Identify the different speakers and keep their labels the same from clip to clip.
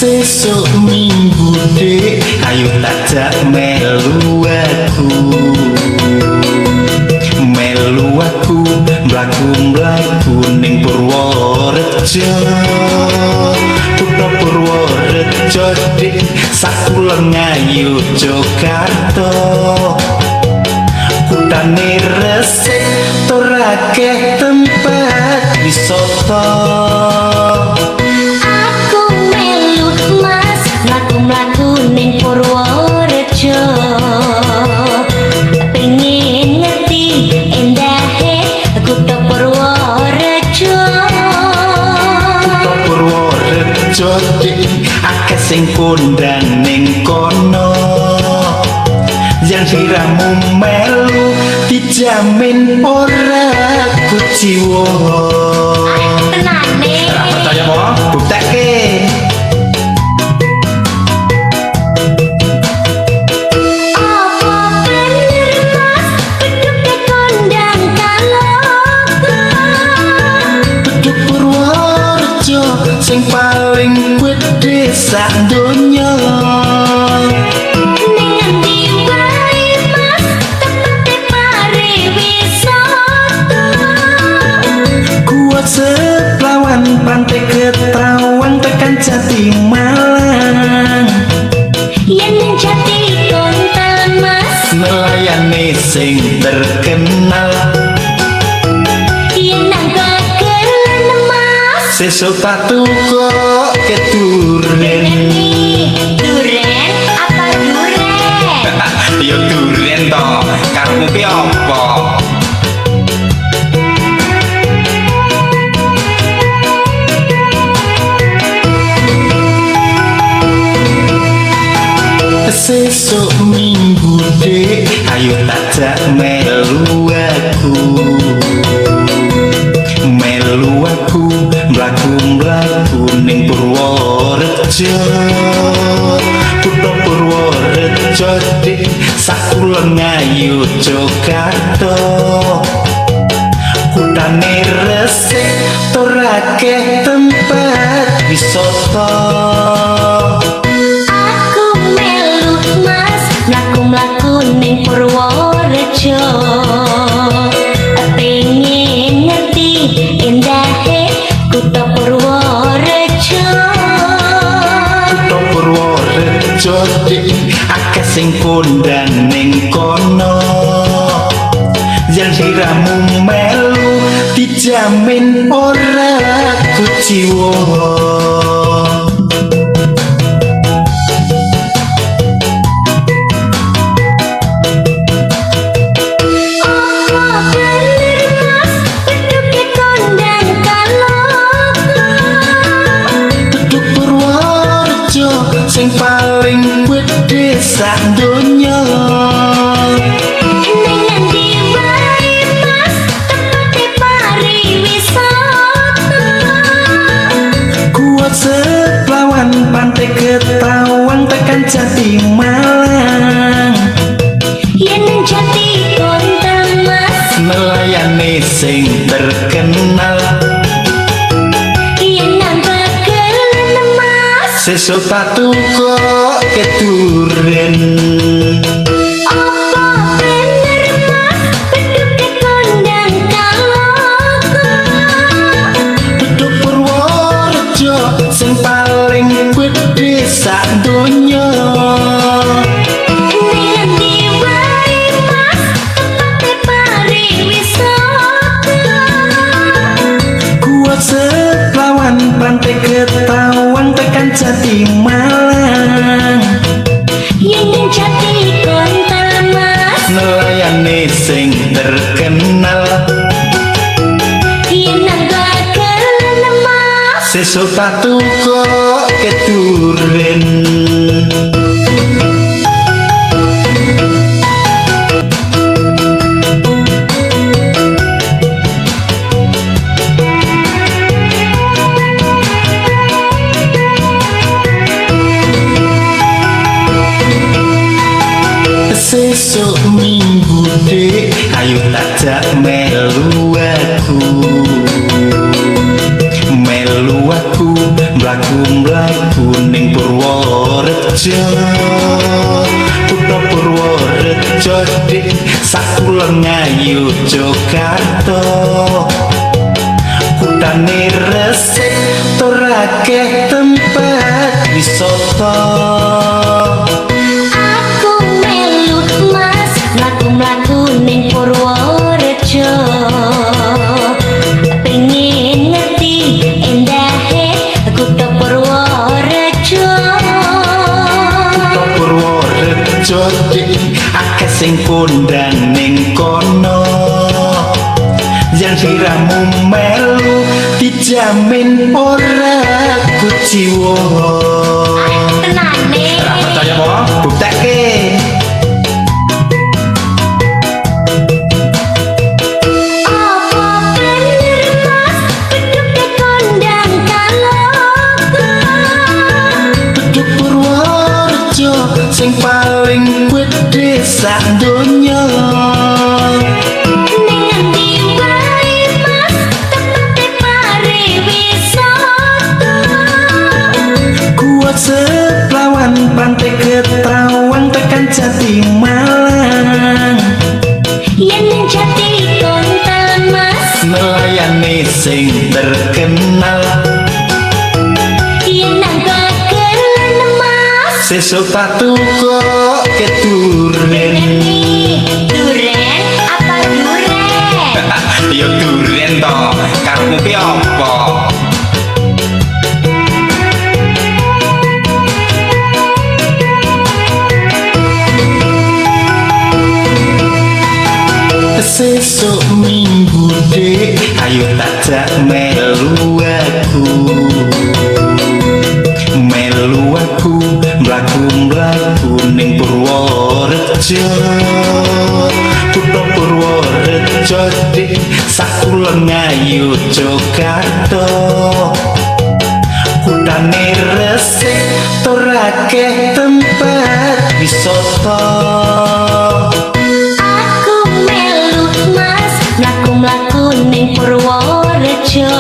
Speaker 1: Sesuk minggu dek, ayo tajak melu aku. Melu aku mlaku-mlaku ning Purworejo. Kutha Purworejo dik, sakulengayu Jakarta. Kutane resik tur akeh tempat wisata.
Speaker 2: Aku melu mas mlaku-mlaku ning Purworejo. Pengen ngerti endahe kutha Purworejo.
Speaker 1: Kutha Purworejo dik, akeh sing kondang ning kono. Yen siramu melu dijamin ora kuciwa.
Speaker 2: Tenane.
Speaker 1: Ora percaya po? Buktekke.
Speaker 2: Apa bener mas bedhuke kondang kaloka?
Speaker 1: Bedhug Purworejo sing paling gedhe sak donya.
Speaker 2: Ning endi wae mas tempate pariwisata?
Speaker 1: Kuat seplawan pantai Ketrawang tekan Jati Malang.
Speaker 2: Yen ning Jati Kontal mas,
Speaker 1: Nelayane sing terkenal.
Speaker 2: Yen nang Bagelan mas,
Speaker 1: Sesuk tak tukoke duren.
Speaker 2: Duren apa duren?
Speaker 1: Ya duren to, karepmu ki apa? Sesuk minggu dek, ayo tajak melu aku. Melu aku mlaku-mlaku ning Purworejo. Kutha Purworejo dik, sakulengayu Jakarta. Kutane resik tur akeh tempat wisata.
Speaker 2: Aku melu mas mlaku-mlaku ning Purworejo. Pengen ngerti endahe kutha Purworejo.
Speaker 1: Kutha Purworejo dik, akeh sing kondang ning kono. Yen siramu melu dijamin ora kuciwa.
Speaker 2: Apa bener mas bedhuke kondang kaloka?
Speaker 1: Bedhug Purworejo sing paling gedhe sak donya.
Speaker 2: Ning endi wae mas tempate pariwisata?
Speaker 1: Kuat seplawan pantai Ketrawang tekan Jati Malang.
Speaker 2: Yen ning Jati Kontal mas,
Speaker 1: Nelayane sing terkenal.
Speaker 2: Yen nang Bagelan mas,
Speaker 1: Sesuk tak tukoke duren.
Speaker 2: Apa bener mas bedhuke kondang kaloka?
Speaker 1: Bedhug Purworejo sing paling gedhe sak donya.
Speaker 2: Ning endi wae mas tempate pariwisata?
Speaker 1: Kuat seplawan pantai Ketrawang tekan Jati Malang.
Speaker 2: Yen ning Jati Kontal mas,
Speaker 1: Nelayane sing terkenal.
Speaker 2: Yen nang Bagelan mas,
Speaker 1: Sesuk tak tukoke duren. Sesuk minggu dek, ayo tajak melu aku. Melu aku mlaku-mlaku ning Purworejo. Kutha Purworejo dik sakulon ngayu Jakarta. Kutane resik tur akeh tempat wisata.
Speaker 2: Aku melu Mas mlaku-mlaku ning Purworejo. Pengen ngerti endahe kutha Purworejo.
Speaker 1: Kutha Purworejo dik akeh sing kondang ning kono. Yen siramu melu dijamin ora kuciwa.
Speaker 2: Tenane.
Speaker 1: Ora percaya apa? Buktekke.
Speaker 2: Apa bener Mas bedhuke kondang kaloka?
Speaker 1: Beduk Purworejo sing paling gedhe sak donya.
Speaker 2: Ning ngendi wae Mas tempate pariwisata?
Speaker 1: Kuat seplawan pantai Ketrawang tekan Jati Malang.
Speaker 2: Yen ning Jati Kontal Mas,
Speaker 1: Nelayane sing terkenal.
Speaker 2: Yen nang Bagelan Mas.
Speaker 1: Sesuk tak tukoke duren.
Speaker 2: Duren apa duren?
Speaker 1: Ya duren to, karepmu ki apa? Sesuk minggu dik, ayo tajak melu aku. Melu aku mlaku-mlaku ning Purworejo. Kutha Purworejo dik sakulon ngayu Jakarta. Kutane resik tur akeh tempat wisata.
Speaker 2: Aku melu Mas mlaku-mlaku ning Purworejo.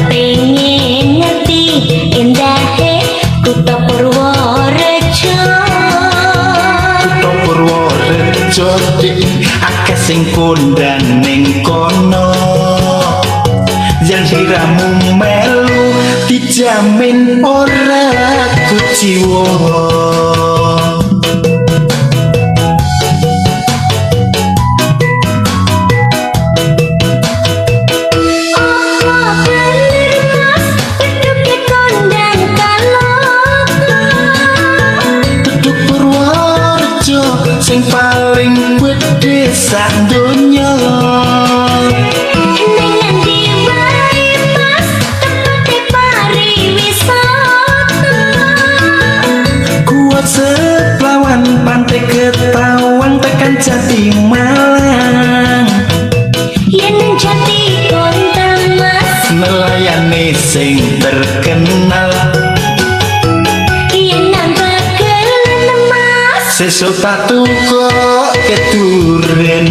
Speaker 2: Pengen ngerti endahe kutha Purworejo.
Speaker 1: Kutha Purworejo dik akeh sing kondang ning kono. Yen siramu melu dijamin ora kuciwa.
Speaker 2: Apa bener Mas bedhuke kondang kaloka?
Speaker 1: Beduk Purworejo sing paling gedhe sak donya.
Speaker 2: Ning ngendi wae Mas tempate pariwisata?
Speaker 1: Kuat seplawan pantai Ketrawang tekan Jati Malang.
Speaker 2: Yen ning Jati Kontal Mas,
Speaker 1: Nelayane sing terkenal.
Speaker 2: Yen nang Bagelan Mas.
Speaker 1: Sesuk tak tukoke duren.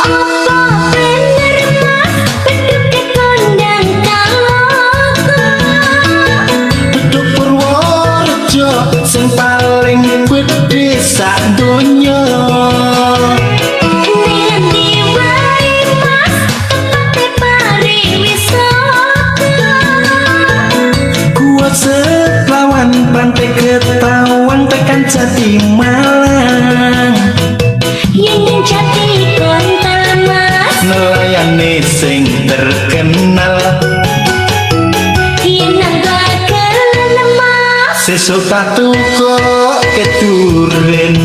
Speaker 2: Apa bener Mas bedhuke kondang kaloka?
Speaker 1: Beduk Purworejo sing paling gedhe sak donya.
Speaker 2: Ning ngendi wae Mas tempate pariwisata?
Speaker 1: Kuat seplawan pantai Ketrawang tekan Jati Malang.
Speaker 2: Yen ning Jati Kontal Mas,
Speaker 1: Nelayane sing terkenal.
Speaker 2: Yen nang Bagelan Mas.
Speaker 1: Sesuk tak tukoke duren.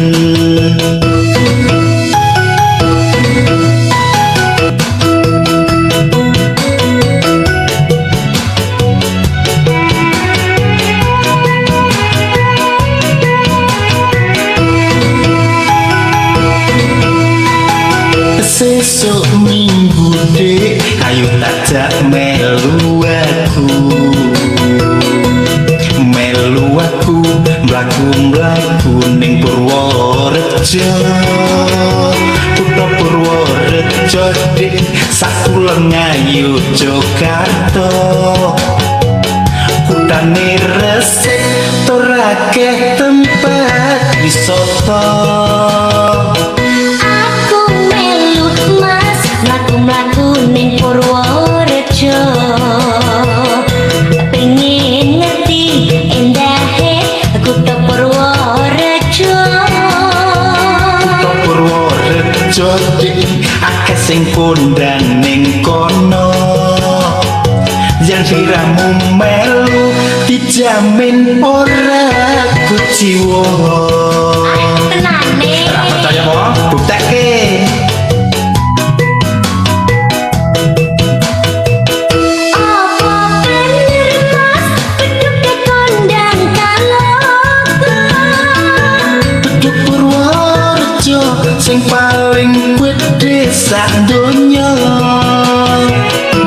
Speaker 1: Sesuk minggu dik, ayo tajak melu aku. Melu aku mlaku-mlaku ning Purworejo. Kutane resik tur akeh tempat wisata.
Speaker 2: Aku melu Mas, mlaku-mlaku ning Purworejo. Pengen ngerti endahe kutha Purworejo.
Speaker 1: Kutha Purworejo dik akeh sing kondang ning kono. Yen siramu melu dijamin ora kuciwa.
Speaker 2: Tenane.
Speaker 1: Ora percaya apa? Buktekke.
Speaker 2: Apa bener Mas, bedhuke kondang kaloka?
Speaker 1: Beduk Purworejo sing paling gedhe sak donya.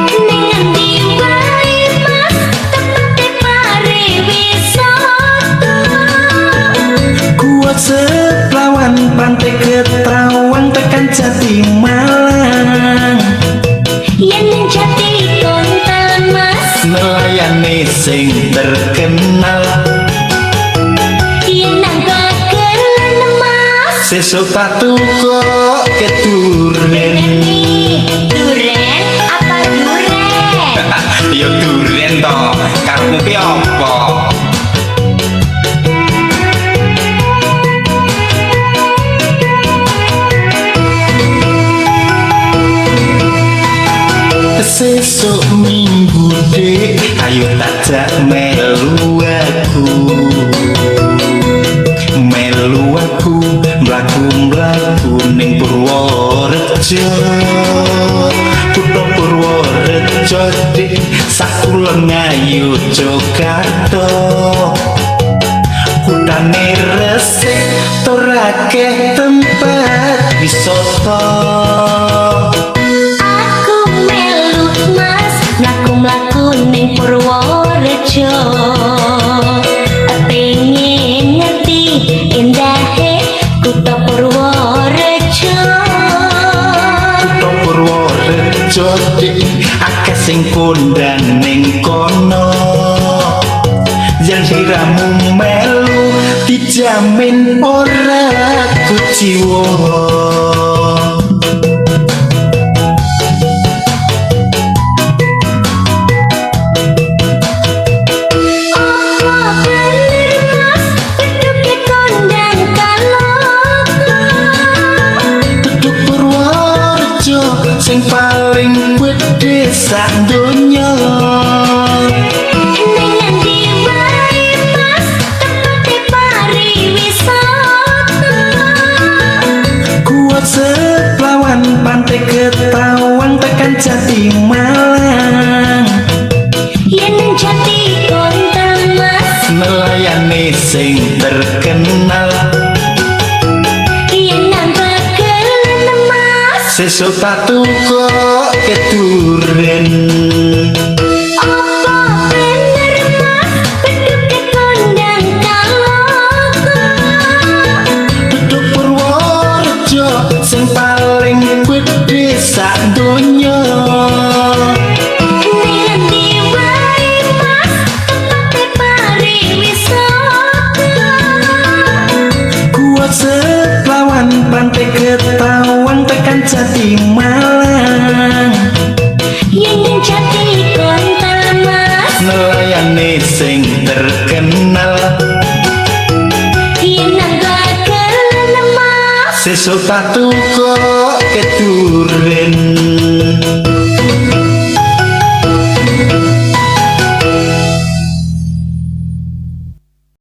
Speaker 2: Ning endi wae Mas, tempate pariwisata?
Speaker 1: Gua Seplawan, Pantai Ketrawang, tekan Jati Malang.
Speaker 2: Yen ning Jati Kontal Mas,
Speaker 1: Nelayane sing terkenal.
Speaker 2: Yen nang Bagelan Mas.
Speaker 1: Sesuk tak tukoke duren.
Speaker 2: Duren apa duren?
Speaker 1: Ya duren to, karepmu ki apa? Sesuk minggu dik, ayo tajak melu aku. Melu aku mlaku-mlaku ning Purworejo. Kutha Purworejo dik, sakulon ngayu Jakarta. Kutane resik tur akeh tempat wisata.
Speaker 2: Aku melu Mas, mlaku-mlaku ning Purworejo. Pengen ngerti endahe kutha Purworejo.
Speaker 1: Kutha Purworejo dik akeh sing kondang ning kono. Yen siramu melu dijamin ora kuciwa.
Speaker 2: Apa bener Mas, bedhuke kondang kaloka?
Speaker 1: Beduk Purworejo sing paling gedhe sak donya.
Speaker 2: Ning endi wae Mas, tempate pariwisata?
Speaker 1: Gua Seplawan, Pantai Ketrawang, tekan Jati Malang.
Speaker 2: Yen ning Jati Kontal Mas,
Speaker 1: Nelayane sing terkenal.
Speaker 2: Yen nang Bagelan Mas.
Speaker 1: Sesuk tak tukoke duren.
Speaker 2: Apa bener Mas, bedhuke kondang kaloka?
Speaker 1: Beduk Purworejo sing paling gedhe sak donya.
Speaker 2: Ning endi wae Mas, tempate pariwisata?
Speaker 1: Gua Seplawan, Pantai Ketrawang, tekan Jati Malang.
Speaker 2: Yen ning Jati Kontal Mas,
Speaker 1: Nelayane sing terkenal.
Speaker 2: Yen nang Bagelan Mas.
Speaker 1: Sesuk tak tukoke duren.